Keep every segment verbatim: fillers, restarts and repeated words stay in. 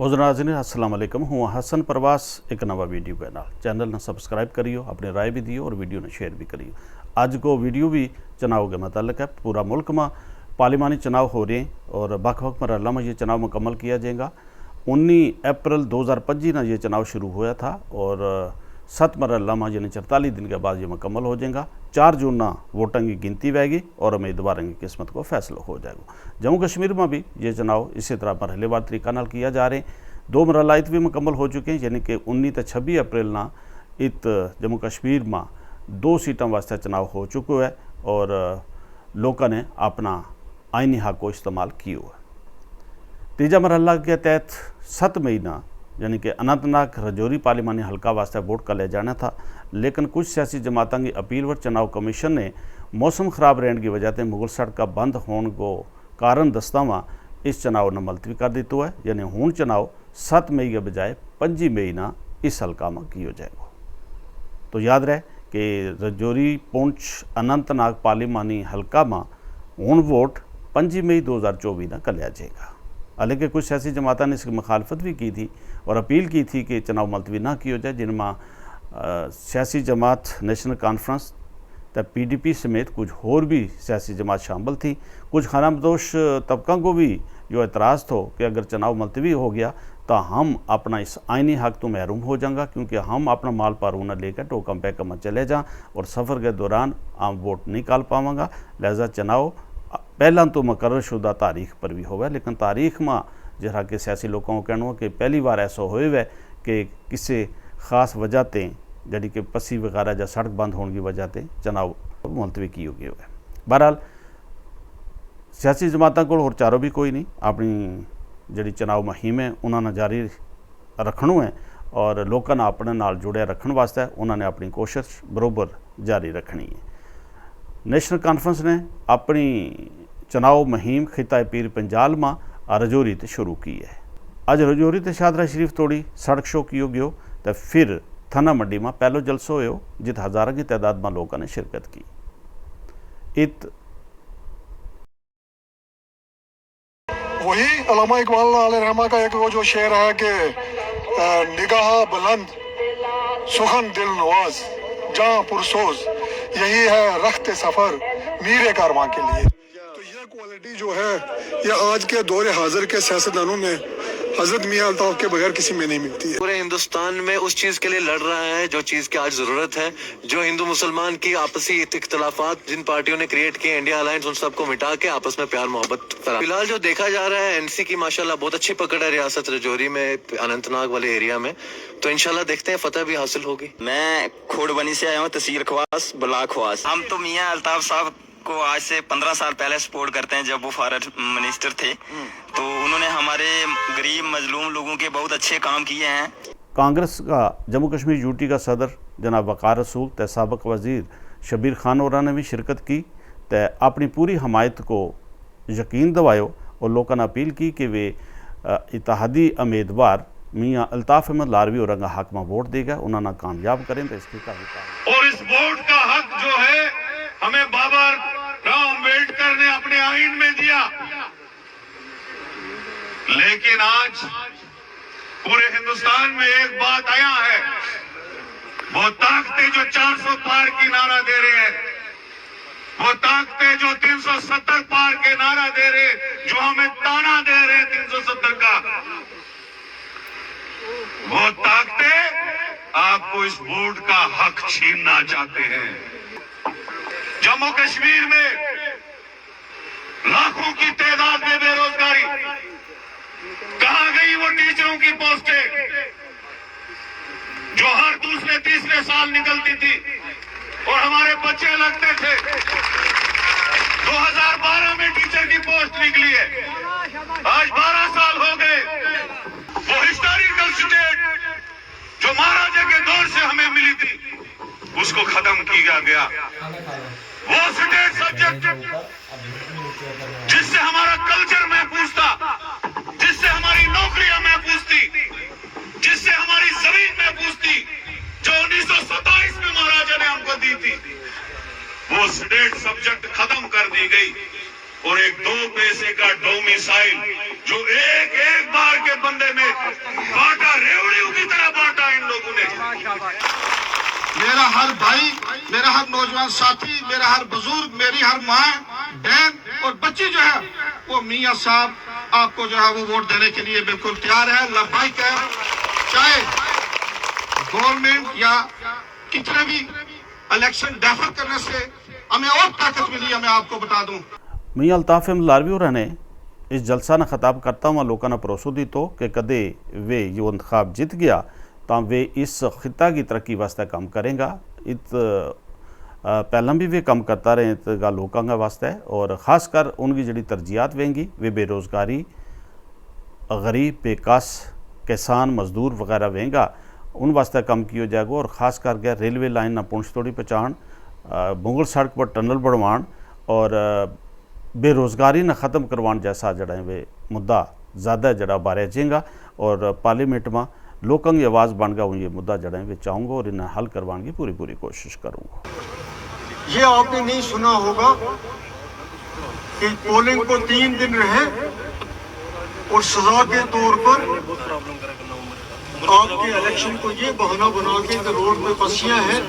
حضور ناظرین، السلام علیکم۔ ہوں حسن پرواز، ایک نوا ویڈیو کے نال۔ چینل نا سبسکرائب کریو، اپنی رائے بھی دیو اور ویڈیو نا شیئر بھی کریو۔ اج کو ویڈیو بھی چناؤ کے متعلق ہے۔ پورا ملک ما پارلیمانی چناؤ ہو رہے ہیں اور بکھ بکھ مرحلہ ما یہ چناؤ مکمل کیا جائیں گا۔ انی اپریل دو ہزار پنجی نا یہ چناؤ شروع ہویا تھا اور ست مرحلہ ما یعنی چرتالیس دن کے بعد یہ مکمل ہو جائیں گا۔ چار جون نا ووٹاں کی گنتی وھے گی اور امیدواراں کی قسمت کو فیصلو ہو جائے گو۔ جموں کشمیر ما بھی یہ چناؤ اسی طرح مرحلے وار طریقہ نال کیا جا رہے ہیں۔ دو مرحلہ ات بھی مکمل ہو چکے ہیں، یعنی کہ انی تے چھبی اپریل نا ات جموں کشمیر ما دو سیٹاں واسطے چناؤ ہو چکو ہے اور لوکاں نے اپنا آئینی حق کو استعمال کیو ہے۔ تیجا مرحلہ کے تحت ست مئی نا یعنی کہ اننت ناگ رجوری پارلیمانی حلقہ واسطے ووٹ کر لیا جانا تھا، لیکن کچھ سیاسی جماعتاں کی اپیل پر چناؤ کمیشن نے موسم خراب رہن کی وجہ تے مغل سڑک کا بند ہون کو کارن دستا ہوا اس چناؤ نا ملتوی کر دیتو ہے، یعنی ہون چناؤ ست مئی کے بجائے پنجی مئی نا اس حلقہ ما کیو جائے گو۔ تو یاد رہے کہ رجوری پونچھ اننت ناگ پارلیمانی حلقہ ما ہون ووٹ پنجی مئی دو ہزار چوبی نا کر لیا جائے گا۔ حالانکہ کچھ سیاسی جماعتاں نے اس کی مخالفت بھی کی تھی اور اپیل کی تھی کہ چناؤ ملتوی نہ کیو جائے، جن ما سیاسی جماعت نیشنل کانفرنس تے پی ڈی پی سمیت کچھ ہور بھی سیاسی جماعت شامل تھی۔ کچھ خانہ بدوش طبقاں کو بھی یوہ اعتراض تھو کہ اگر چناؤ ملتوی ہو گیا تاں ہم اپنا اس آئینی حق تو محروم ہو جاں گا، کیونکہ ہم اپنا مال پارو نا لے کے ٹوکاں پیکاں ما چلے جاں اور سفر کے دوران ہم ووٹ نہیں کال پاواں گا۔ لہذا چناؤ پہلاں تو مقرر شدہ تاریخ پر بھی ہووے، لیکن تاریخ ما جیہڑا کہ سیاسی لوکاں کو کہنو ہے کہ پہلی وار ایسو ہوئے ہوئے کہ کسے خاص وجہ تے جیہڑی کہ پسی وغیرہ جا سڑک بند ہون کی وجہ تے چناؤ ملتوی کیو گیو ہے۔ بہرحال سیاسی جماعتاں کول ہور چارو بھی کوئی نہیں، اپنی جیہڑی چناؤ مہم ہے انہاں نا جاری رکھنو ہے اور لوکاں نا اپنے نال جڑیا رکھن واسطے انہاں نے اپنی کوشش بروبر جاری رکھنی ہے۔ نیشنل کانفرنس نے اپنی چناؤ مہم خطہ پیر پنجال ما رجوری تے شروع کی ہے۔ اج رجوری تے شادرہ شریف توڑی سڑک شو کیو گیو تے پھر تھنا منڈی ما پہلو جلسو ہویو، جت ہزاراں کی تعداد ما لوکاں نے شرکت کی۔ ات وہی علامہ اقبال علیہ رحمہ کا ایک وہ جو شعر ہے کہ نگاہ بلند، سخن دل نواز، جاں پرسوز، یہی ہے رخت سفر میر کارواں کے لیے۔ تو یہ کوالٹی جو ہے یہ آج کے دور حاضر کے سیاستدانوں میں حضرت میاں الطاف کے بغیر کسی میں نہیں ملتی ہے۔ پورے ہندوستان میں اس چیز کے لیے لڑ رہا ہے جو چیز کی آج ضرورت ہے۔ جو ہندو مسلمان کی آپسی اختلافات جن پارٹیوں نے کریئیٹ کیے انڈیا الائنس ان سب کو مٹا کے آپس میں پیار محبت، فی الحال جو دیکھا جا رہا ہے این سی کی ماشاءاللہ بہت اچھی پکڑ ہے ریاست رجوری میں، اننت ناگ والے ایریا میں۔ تو انشاءاللہ دیکھتے ہیں فتح بھی حاصل ہوگی۔ میں کھوڑ بنی سے آیا ہوں، تحصیل خواص، بلاک خواص۔ ہم تو میاں الطاف صاحب کو آج سے پندرہ سال پہلے سپورٹ کرتے ہیں جب وہ فارن منسٹر تھے، تو انہوں نے ہمارے غریب مظلوم لوگوں کے بہت اچھے کام کیے ہیں۔ کانگریس کا جموں کشمیر یونٹی کا صدر جناب وقار رسول تے سابق وزیر شبیر خان ہوراں نے بھی شرکت کی تے اپنی پوری حمایت کو یقین دوایو اور لوکاں نا اپیل کی کہ ویہ اتحادی امیدوار میاں الطاف احمد لاروی ہوراں کا حق ما ووٹ دے گا انہاں نا کامیاب کریں تے اس کی تعریف کریں۔ اور اس ووٹ کا حق جو ہے ہمیں بابا راؤ امبیڈکر نے اپنے آئین میں دیا۔ لیکن آج پورے ہندوستان میں ایک بات آیا ہے، وہ طاقتیں جو چار سو پار کی نعرہ دے رہے ہیں، وہ طاقتیں جو تین سو ستر پار کے نعرہ دے رہے، جو ہمیں تانا دے رہے ہیں تین سو ستر کا، وہ طاقتیں آپ کو اس ووٹ کا حق چھیننا چاہتے ہیں۔ جموں کشمیر میں لاکھوں کی تعداد میں بے روزگاری، کہاں گئی وہ ٹیچروں کی پوسٹیں جو ہر دوسرے تیسرے سال نکلتی تھی اور ہمارے بچے لگتے تھے؟ دو ہزار بارہ میں ٹیچر کی پوسٹ نکلی ہے، آج بارہ سال ہو گئے۔ وہ ہسٹوریکل سٹیٹ جو مہاراجہ کے دور سے ہمیں ملی تھی، اس کو ختم کیا گیا۔ وہ سٹیٹ سبجیکٹ جس سے ہمارا کلچر محفوظ تھا، جس سے ہماری نوکریاں محفوظ تھی، جس سے ہماری زمین محفوظ تھی، جو انیس سو ستائیس میں مہاراجہ نے ہم کو دی تھی، وہ سٹیٹ سبجیکٹ ختم کر دی گئی۔ اور ایک دو پیسے کا ڈومیسائل جو ایک ایک بار کے بندے میں میرا ہر بھائی، میرا ہر نوجوان ساتھی، میرا ہر بزرگ، میری ہر ماں، بہن اور بچی جو ہے، وہ میاں صاحب آپ کو جو ہے وہ ووٹ دینے کے لیے بالکل تیار ہے، لبیک ہے۔ چاہے گورنمنٹ یا کتنے بھی الیکشن ڈیفر کرنے سے ہمیں اور طاقت ملی ہے، میں آپ کو بتا دوں۔ میاں الطاف احمد لاروی ہوراں نے اس جلسہ نا خطاب کرتا ہوا لوکاں نا بھروسو دیتو کہ کدے ویہ یوہ انتخاب جیت گیا تاں ویہ اس خطہ کی ترقی واسطے کم کریں گا۔ ات پہلاں بھی ویہ کم کرتا رہے ہیں ات گا لوکاں کا واسطے، اور خاص کر ان کی جیہڑی ترجیحات ویں گی ویہ بے روزگاری، غریب، بے کس، کسان، مزدور وغیرہ ویں گا، ان واسطے کم کیو جائے گو، اور خاص کر کے ریلوے لائن نا پنچ توڑی پہنچان، مغل سڑک پر ٹنل بنوان، اور بے روزگاری نا ختم کروان جیسا جیہڑا ہے ویہ مدعا زیادہ جیہڑا بارے جیں گا، اور پارلیمنٹ ما لوکاں کی آواز بن گا ہوں یہ مدعا جیہڑا ہے ویہ چاہوں گا اور انہاں حل کروان کی پوری پوری کوشش کروں گا۔ یہ آپ نے نہیں سنا ہوگا کہ پولنگ کو تین دن رہے اور سزا کے طور پر آپ کے الیکشن کو یہ بہانہ بنا کے کہ روڈ میں پسیاں ہیں،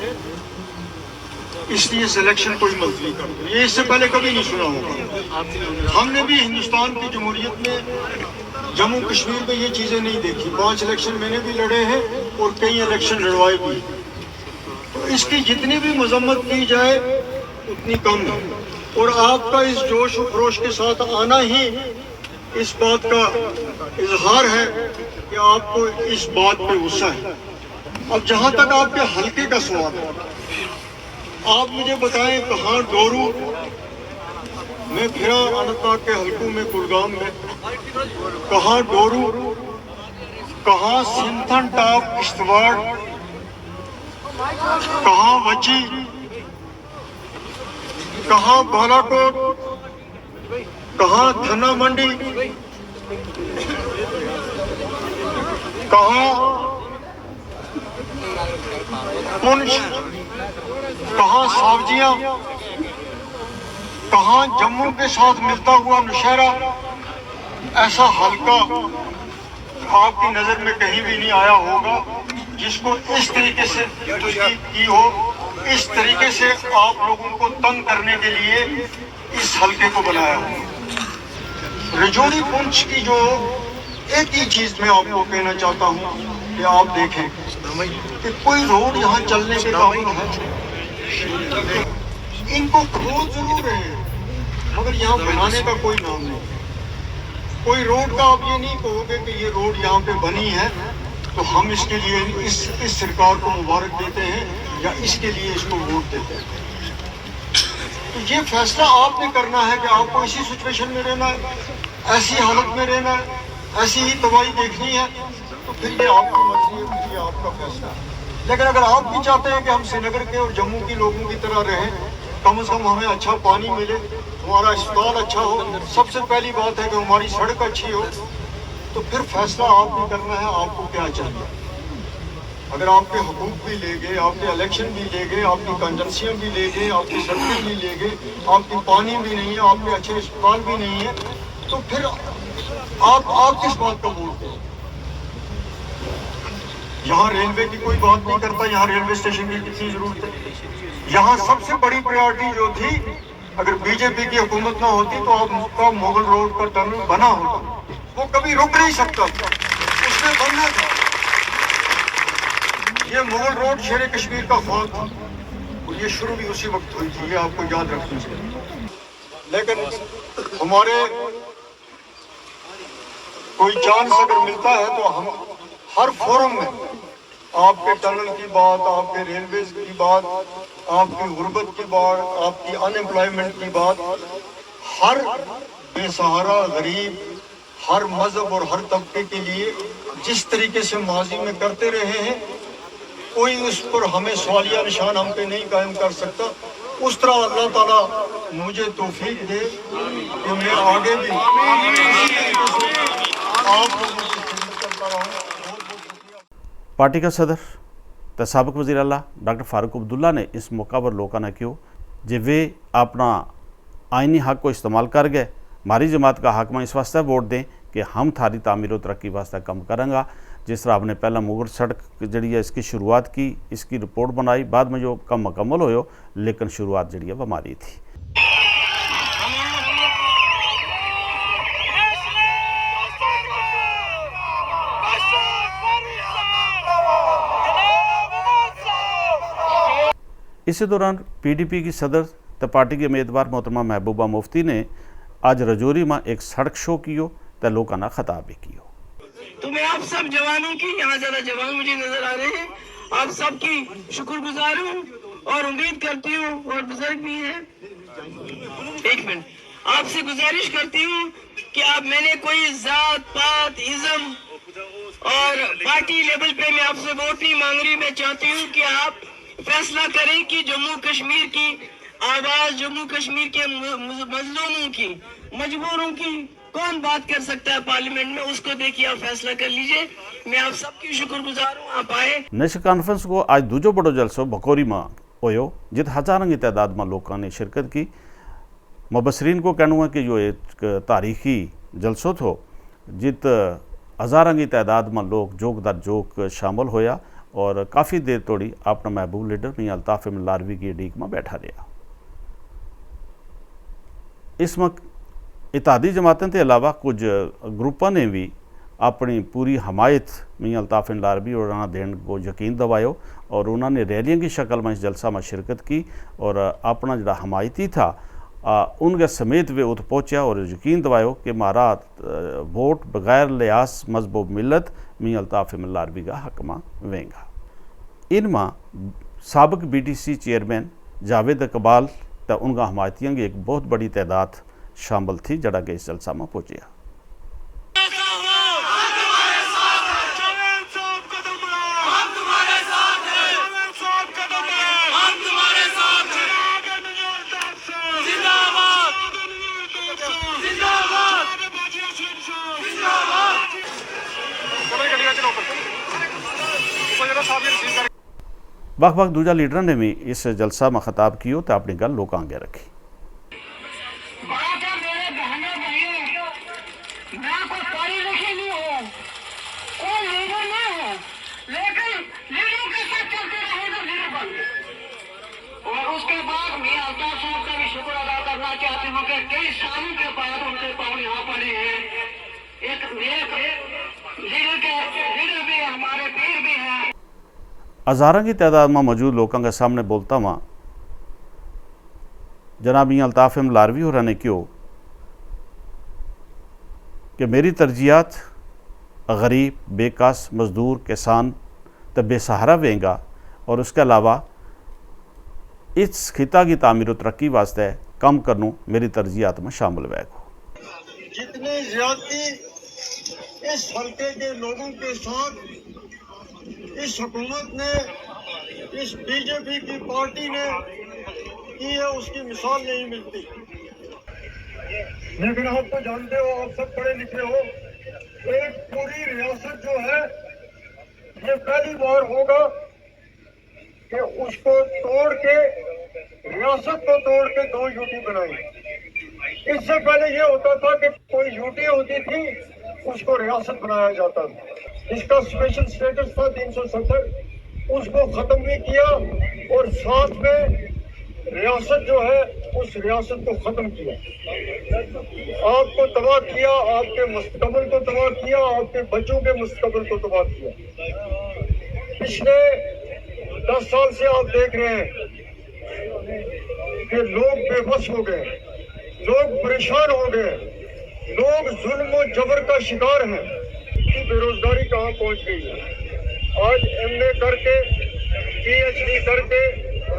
اس لیے سلیکشن کوئی ملتوی کر دو، یہ اس سے پہلے کبھی نہیں سنا ہوگا۔ ہم نے بھی ہندوستان کی جمہوریت میں، جموں کشمیر میں یہ چیزیں نہیں دیکھی۔ پانچ الیکشن میں نے بھی لڑے ہیں اور کئی الیکشن لڑوائے بھی۔ تو اس کی جتنی بھی مذمت کی جائے، اتنی کم ہے۔ اور آپ کا اس جوش و خروش کے ساتھ آنا ہی اس بات کا اظہار ہے کہ آپ کو اس بات پہ غصہ ہے۔ اب جہاں تک آپ کے حلقے کا سوال ہے، آپ مجھے بتائیں، کہاں ڈورو؟ میں پھرا اننت ناگ کے حلقوں میں، کلگام میں، کہاں ڈورو، کہاں سنتھن ٹاپ، کشتواڑ، کہاں وچی، کہاں بالاکوٹ، کہاں تھنا منڈی، کہاں پنچ، کہاں ساوجیاں، کہاں جموں کے ساتھ ملتا ہوا نشہرہ، ایسا حلقہ آپ کی نظر میں کہیں بھی نہیں آیا ہوگا، جس کو اس طریقے سے تشدید کی ہو، اس طریقے سے آپ لوگوں کو تنگ کرنے کے لیے اس حلقے کو بنایا ہو۔ رجوڑی پنچ کی جو ایک ہی چیز میں آپ کو کہنا چاہتا ہوں کہ آپ دیکھیں کہ کوئی روڈ یہاں چلنے کے قابل ہے؟ ان کو کھود ضرور رہے ہیں، مگر یہاں بنانے کا کوئی نام نہیں۔ کوئی روڈ کا آپ یہ نہیں کہو گے کہ یہ روڈ یہاں پہ بنی ہے، تو ہم اس کے لیے اس اس سرکار کو مبارک دیتے ہیں یا اس کے لیے اس کو ووٹ دیتے ہیں۔ تو یہ فیصلہ آپ نے کرنا ہے کہ آپ کو اسی سچویشن میں رہنا ہے، ایسی حالت میں رہنا ہے، ایسی ہی تباہی دیکھنی ہے، تو پھر یہ آپ کی مرضی ہے، پھر یہ آپ کا فیصلہ ہے۔ لیکن اگر آپ بھی چاہتے ہیں کہ ہم سری نگر کے اور جموں کے لوگوں کی طرح رہیں، کم از کم ہمیں اچھا پانی ملے، ہمارا اسپتال اچھا ہو، سب سے پہلی بات ہے کہ ہماری سڑک اچھی ہو، تو پھر فیصلہ آپ نے کرنا ہے آپ کو کیا چاہیے۔ اگر آپ کے حقوق بھی لے گئے، آپ کے الیکشن بھی لے گئے، آپ کی کانجنسیاں بھی لے گئے، آپ کی سڑکیں بھی لے گئے، آپ کی پانی بھی نہیں ہے، آپ کے اچھے اسپتال بھی نہیں ہے، تو پھر آپ آپ کس بات کا ووٹ دیں؟ یہاں ریلوے کی کوئی بات نہیں کرتا، یہاں ریلوے اسٹیشن کی کتنی ضرورت ہے۔ یہاں سب سے بڑی پرائیورٹی جو تھی، اگر بی جے پی کی حکومت نہ ہوتی تو آپ کا مغل روڈ کا ٹنل بنا ہوتا، وہ کبھی رک نہیں سکتا، اس میں بننا تھا۔ یہ مغل روڈ شیر کشمیر کا خواب تھا اور یہ شروع بھی اسی وقت ہوئی تھی، یہ آپ کو یاد رکھنا چاہیے۔ لیکن ہمارے کوئی چانس اگر ملتا ہے تو ہم ہر فورم میں آپ کے ٹنل کی بات، آپ کے ریلویز کی بات، آپ کی غربت کی بات، آپ کی ان ایمپلائمنٹ کی بات، ہر بے سہارا غریب، ہر مذہب اور ہر طبقے کے لیے جس طریقے سے ماضی میں کرتے رہے ہیں، کوئی اس پر ہمیں سوالیہ نشان ہم پہ نہیں قائم کر سکتا۔ اس طرح اللہ تعالیٰ مجھے توفیق دے کہ میں آگے بھی آپ لوگوں کی خدمت کرتا رہوں۔ پارٹی کا صدر تے سابق وزیر اعلیٰ ڈاکٹر فاروق عبداللہ نے اس موقع پر لوکاں نا کہیو جے ویہ اپنا آئینی حق کو استعمال کر گئے، ماری جماعت کا حق ما اس واسطے ووٹ دیں کہ ہم تھاری تعمیر و ترقی واسطے کم کراں گا۔ جس طرح ہم نے پہلا مغل سڑک جڑی ہے اس کی شروعات کی، اس کی رپورٹ بنائی، بعد میں جو کم مکمل ہویو، لیکن شروعات جڑی ہے وہ ہماری تھی۔ اسی دوران پی ڈی پی کی صدر تے پارٹی کے امیدوار محترمہ محبوبہ مفتی نے اج رجوری ما ایک سڑک شو کیو تے لوکاں نا خطاب بھی کیو۔ تو میں آپ سب جوانوں کی، یہاں زیادہ جوان مجھے نظر آ رہے ہیں، آپ سب کی شکر گزار ہوں اور امید کرتی ہوں، اور بزرگ بھی ہیں، ایک منٹ، آپ سے گزارش کرتی ہوں کہ آپ، میں نے کوئی ذات پات، ازم اور پارٹی لیول پہ میں آپ سے ووٹ نہیں مانگ رہی۔ میں چاہتی ہوں کہ آپ فیصلہ کریں کہ جموں کشمیر کی آواز، جموں کشمیر کے م- مظلوموں کی، مجبوروں کی کون بات کر سکتا ہے پارلیمنٹ میں، اس کو دیکھیے، آپ فیصلہ کر لیجیے۔ میں آپ سب کی شکر گزار ہوں، آپ آئے۔ نیشنل کانفرنس کو اج دوجو بڑو جلسو بکوری ما ہویو، جت ہزاراں کی تعداد ما لوکاں نے شرکت کی۔ مبصرین کو کہنو ہے کہ یوہ ایک تاریخی جلسو تھو، جت ہزاراں کی تعداد ما لوک جوک در جوک شامل ہویا، اور کافی دیر توڑی اپنا محبوب لیڈر میاں الطاف احمد لاروی کی اڈیک ما بیٹھا رہیا۔ اس ما اتحادی جماعتاں تے علاوہ کچھ گروپاں نے وی اپنی پوری حمایت میاں الطاف احمد لاروی اور انہاں دین کو یقین دوایو، اور انہاں نے ریلیاں کی شکل ما اس جلسہ ما شرکت کی، اور اپنا جڑا حمایتی تھا ان کے سمیت ویہ ات پہنچیا اور یقین دوایو کہ مارا ووٹ بغیر لحاظ مذہب و ملت میاں الطاف احمد لاروی کا حق ما ویں گا۔ ان ما سابق بی ٹی سی چیئرمین جاوید اقبال تے ان کا حمایتیاں کی ایک بہت بڑی تعداد شامل تھی جڑا کہ اس جلسہ ما پہنچیا۔ وقت وقت دوجا لیڈراں نے وی اس جلسہ ما خطاب کیو تے اپنی گل لوکاں اگے رکھی۔ بات ہے میرے بہنوں بھائیوں، میں کوئی پڑھی لکھی نہیں ہوں، کوئی لیڈر نہیں ہوں، لیکن لیڈروں کے ساتھ چلتے رہے تو لیڈر بن گئے۔ اور اس کے بعد میں الطاف صاحب کا بھی شکر ادا کرنا چاہتی ہوں کہ کئی سالوں کے بعد ان کے پاؤں یہاں پڑے ہیں۔ ایک نیک لیڈر کے، لیڈر بھی ہیں، ہمارے پیر بھی ہیں۔ ہزاراں کی تعداد ما موجود لوکاں کے سامنے بولتا واں، جناب میاں الطاف احمد لاروی ہورا نے کہیو کہ میری ترجیحات غریب، بے کس، مزدور، کسان تے بے سہارا ویں گا، اور اس کے علاوہ اس خطہ کی تعمیر و ترقی واسطے کم کرنو میری ترجیحات ما شامل وے گو۔ جتنی زیادتی اس حلقے کے لوگوں کے ساتھ اس حکومت نے، اس بی جے پی کی پارٹی نے کی ہے، اس کی مثال نہیں ملتی۔ لیکن آپ تو جانتے ہو، آپ سب پڑھے لکھے ہو، ایک پوری ریاست جو ہے، یہ پہلی بار ہوگا کہ اس کو توڑ کے، ریاست کو توڑ کے دو یو ٹی بنائی۔ اس سے پہلے یہ ہوتا تھا کہ کوئی یو ٹی ہوتی تھی، اس کو ریاست بنایا جاتا تھا، اس کا اسپیشل اسٹیٹس تھا تین سو ستر، اس کو ختم بھی کیا اور ساتھ میں ریاست جو ہے، اس ریاست کو ختم کیا، آپ کو تباہ کیا، آپ کے مستقبل کو تباہ کیا، آپ کے بچوں کے مستقبل کو تباہ کیا۔ پچھلے دس سال سے آپ دیکھ رہے ہیں کہ لوگ بے بس ہو گئے، لوگ پریشان ہو گئے، لوگ ظلم و جبر کا شکار ہیں۔ بے روزگاری کہاں پہنچ گئی ہے؟ آج ایم اے کر کے، پی ایچ ڈی کر کے،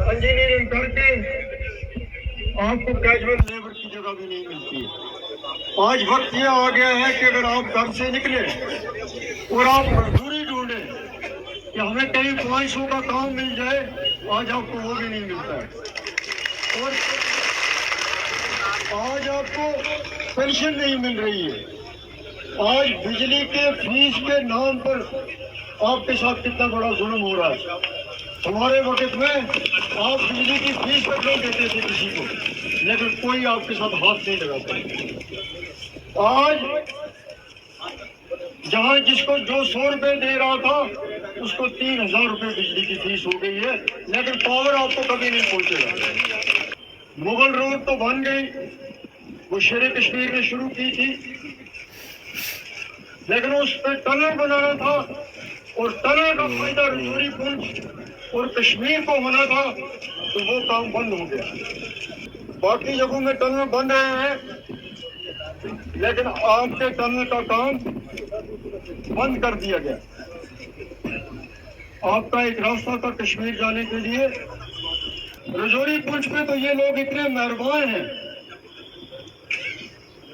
انجینئرنگ کر کے آپ کو کیجول لیبر کی جگہ بھی نہیں ملتی۔ آج وقت یہ آ گیا ہے کہ اگر آپ گھر سے نکلے اور آپ مزدوری ڈھونڈیں کہ ہمیں کہیں پانچ سو کا کام مل جائے، آج آپ کو وہ بھی نہیں ملتا ہے۔ اور آج آپ کو پینشن نہیں مل رہی ہے۔ آج بجلی کے فیس کے نام پر آپ کے ساتھ کتنا بڑا ظلم ہو رہا ہے۔ ہمارے وقت میں آپ بجلی کی فیس تک نہیں دیتے تھے کسی کو، لیکن کوئی آپ کے ساتھ ہاتھ نہیں لگاتا۔ آج جہاں جس کو جو سو روپے دے رہا تھا، اس کو تین ہزار روپے بجلی کی فیس ہو گئی ہے، لیکن پاور آپ کو کبھی نہیں پہنچے گا۔ مغل روڈ تو بن گئی، وہ شیر کشمیر نے شروع کی تھی، لیکن اس پہ ٹنل بنانا تھا اور ٹنل کا فائدہ رجوری پنچ اور کشمیر کو ہونا تھا، تو وہ کام بند ہو گیا۔ باقی جگہوں میں ٹنل بن رہے ہیں، لیکن آپ کے ٹنل کا کام بند کر دیا گیا۔ آپ کا ایک راستہ تھا کشمیر جانے کے لیے۔ رجوری پنچ پہ تو یہ لوگ اتنے مہربان ہیں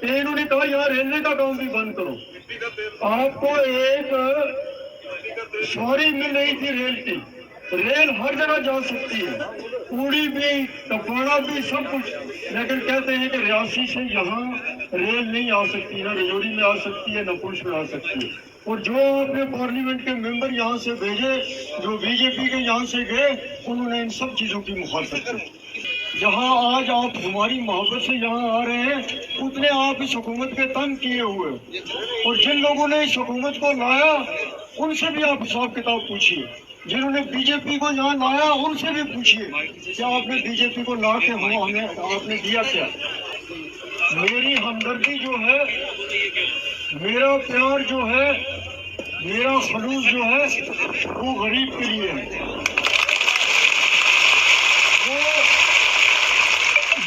کہ انہوں نے کہا، یار، ریلوے کا کام بھی بند کرو۔ آپ کو ایک سواری مل رہی تھی ریل کی، ریل ہر جگہ جا سکتی ہے، اوڑی بھی، کپواڑہ بھی، سب کچھ، لیکن کہتے ہیں کہ ریاسی سے یہاں ریل نہیں آ سکتی، نہ رجوری میں آ سکتی ہے، نہ پنچ میں آ سکتی ہے۔ اور جو آپ نے پارلیمنٹ کے ممبر یہاں سے بھیجے، جو بی جے پی کے یہاں سے گئے، انہوں نے ان سب چیزوں کی مخالفت کی۔ جہاں آج آپ ہماری محبت سے یہاں آ رہے ہیں، اتنے آپ اس حکومت کے تنگ کیے ہوئے ہیں۔ اور جن لوگوں نے اس حکومت کو لایا، ان سے بھی آپ حساب کتاب پوچھیے۔ جنہوں نے بی جے پی کو یہاں لایا، ان سے بھی پوچھیے کہ آپ نے بی جے پی کو لا کے ہم ہمیں آپ نے دیا کیا؟ میری ہمدردی جو ہے، میرا پیار جو ہے، میرا خلوص جو ہے، وہ غریب کے لیے ہے، وہ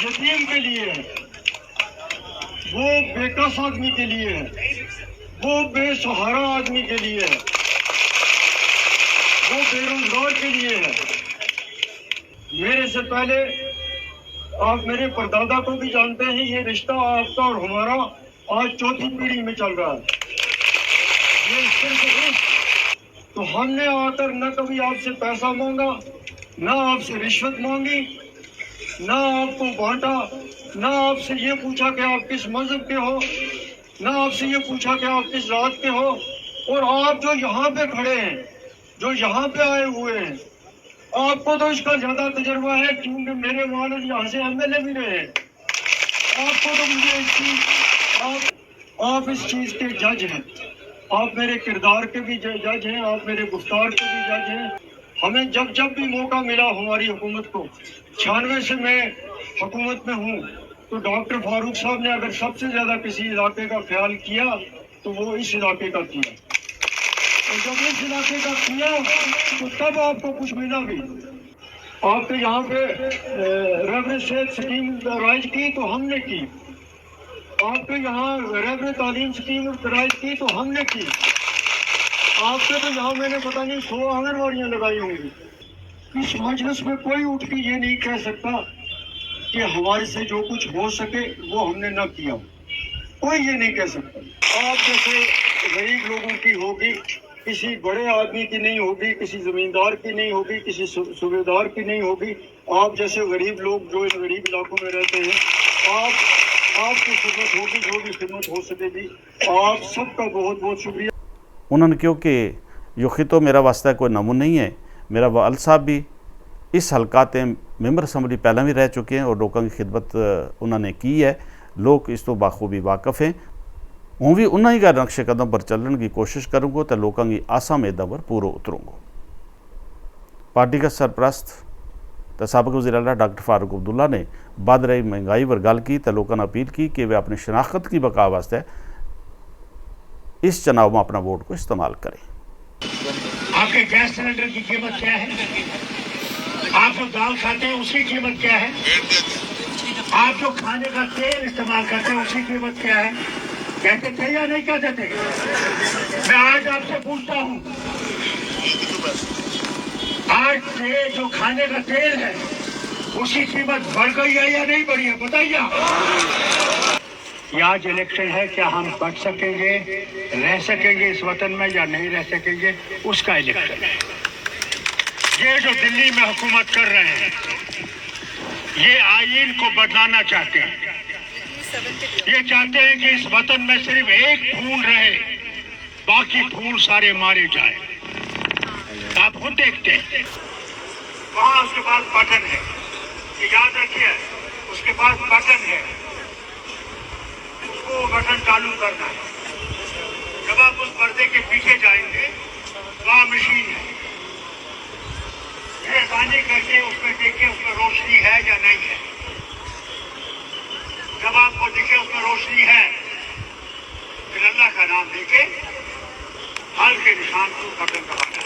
یتیم کے لیے ہے، وہ بے کس آدمی کے لیے ہے، وہ بے سہارا آدمی کے لیے ہے، وہ بے روزگار کے لیے ہے۔ میرے سے پہلے آپ میرے پردادا کو بھی جانتے ہیں، یہ رشتہ آپ کا اور ہمارا آج چوتھی پیڑھی میں چل رہا ہے۔ یہ صرف اس، تو ہم نے آ کر نہ کبھی آپ سے پیسہ مانگا، نہ آپ سے رشوت مانگی، نہ آپ کو بانٹا، نہ آپ سے یہ پوچھا کہ آپ کس مذہب کے ہو، نہ آپ سے یہ پوچھا کہ آپ کس ذات کے ہو۔ اور آپ جو یہاں پہ کھڑے ہیں، جو یہاں پہ آئے ہوئے ہیں، آپ کو تو اس کا زیادہ تجربہ ہے، کیونکہ میرے والد یہاں سے ایم ایل اے بھی رہے ہیں۔ آپ کو تو مجھے اس کی، آپ، آپ اس چیز کے جج ہیں، آپ میرے کردار کے بھی جج ہیں، آپ میرے گفتار کے بھی جج ہیں۔ ہمیں جب جب بھی موقع ملا ہماری حکومت کو، چھیانوے سے میں حکومت میں ہوں، تو ڈاکٹر فاروق صاحب نے اگر سب سے زیادہ کسی علاقے کا خیال کیا تو وہ اس علاقے کا کیا۔ اور جب اس علاقے کا کیا تو تب آپ کو کچھ ملا بھی۔ آپ کے یہاں پہ ریفریج سکیم رائج کی تو ہم نے کی، آپ کے یہاں ریفریج تعلیم سکیم رائج کی تو ہم نے کی۔ آپ کے تو یہاں میں نے پتہ نہیں سو آنگن واڑیاں لگائی ہوں گی۔ اس مجلس میں کوئی اٹھ کے یہ نہیں کہہ سکتا کہ ہمارے سے جو کچھ ہو سکے وہ ہم نے نہ کیا، کوئی یہ نہیں کہہ سکتا۔ آپ جیسے غریب لوگوں کی ہوگی، کسی بڑے آدمی کی نہیں ہوگی، کسی زمیندار کی نہیں ہوگی، کسی صوبیدار کی نہیں ہوگی۔ آپ جیسے غریب لوگ جو ان غریب علاقوں میں رہتے ہیں، آپ آپ کی خدمت ہوگی، جو بھی خدمت ہو سکے گی۔ آپ سب کا بہت بہت شکریہ۔ انہوں نے کہیو کہ یوہ خطو میرا واسطے کوئی نمو نہیں ہے۔ میرا والد صاحب بھی اس حلقہ تے ممبر اسمبلی پہلاں بھی رہ چکے ہیں اور لوکاں کی خدمت انہوں نے کی ہے۔ لوک اس تو بخوبی واقف ہیں۔ ہوں بھی انہاں ہی کا نقش قدم پر چلن کی کوشش کروں گو تے لوکاں کی آساں میداں پر پورو اتروں گو۔ پارٹی کا سرپرست تے سابق وزیر اعلیٰ ڈاکٹر فاروق عبداللہ نے بد رہی مہنگائی پر گل کی تے لوکاں نے اپیل کی کہ وہ اپنی شناخت کی بقا واسطے اس چناؤ میں اپنا ووٹ کو استعمال کریں۔ آپ کے گیس سلنڈر کی قیمت کیا ہے؟ آپ جو دال کھاتے ہیں اس کی قیمت کیا ہے؟ آپ جو کھانے کا تیل استعمال کرتے ہیں اس کی قیمت کیا ہے؟ کہتے تھے یا نہیں کہتے تھے؟ میں آج آپ سے پوچھتا ہوں، آج کے جو کھانے کا تیل ہے اس کی قیمت بڑھ گئی ہے یا نہیں بڑھی ہے؟ بتائیے آپ۔ یہ آج الیکشن ہے، کیا ہم بچ سکیں گے، رہ سکیں گے اس وطن میں یا نہیں رہ سکیں گے، اس کا الیکشن ہے۔ یہ جو دلی میں حکومت کر رہے ہیں، یہ آئین کو بدلانا چاہتے ہیں۔ یہ چاہتے ہیں کہ اس وطن میں صرف ایک پھول رہے، باقی پھول سارے مارے جائیں۔ آپ خود دیکھتے ہیں، وہاں اس کے پاس بٹن ہے، یہ یاد رکھیے، اس کے پاس بٹن ہے، اس کو بٹن چالو کرنا ہے۔ جب آپ اس پردے کے پیچھے جائیں گے، وہاں مشین ہے۔ مہربانی کر کے اس میں دیکھیں، اس میں روشنی ہے یا نہیں ہے۔ جب آپ کو دکھے اس میں روشنی ہے، پھر اللہ کا نام لے کے ہل کے نشان کو گردن کا بنا۔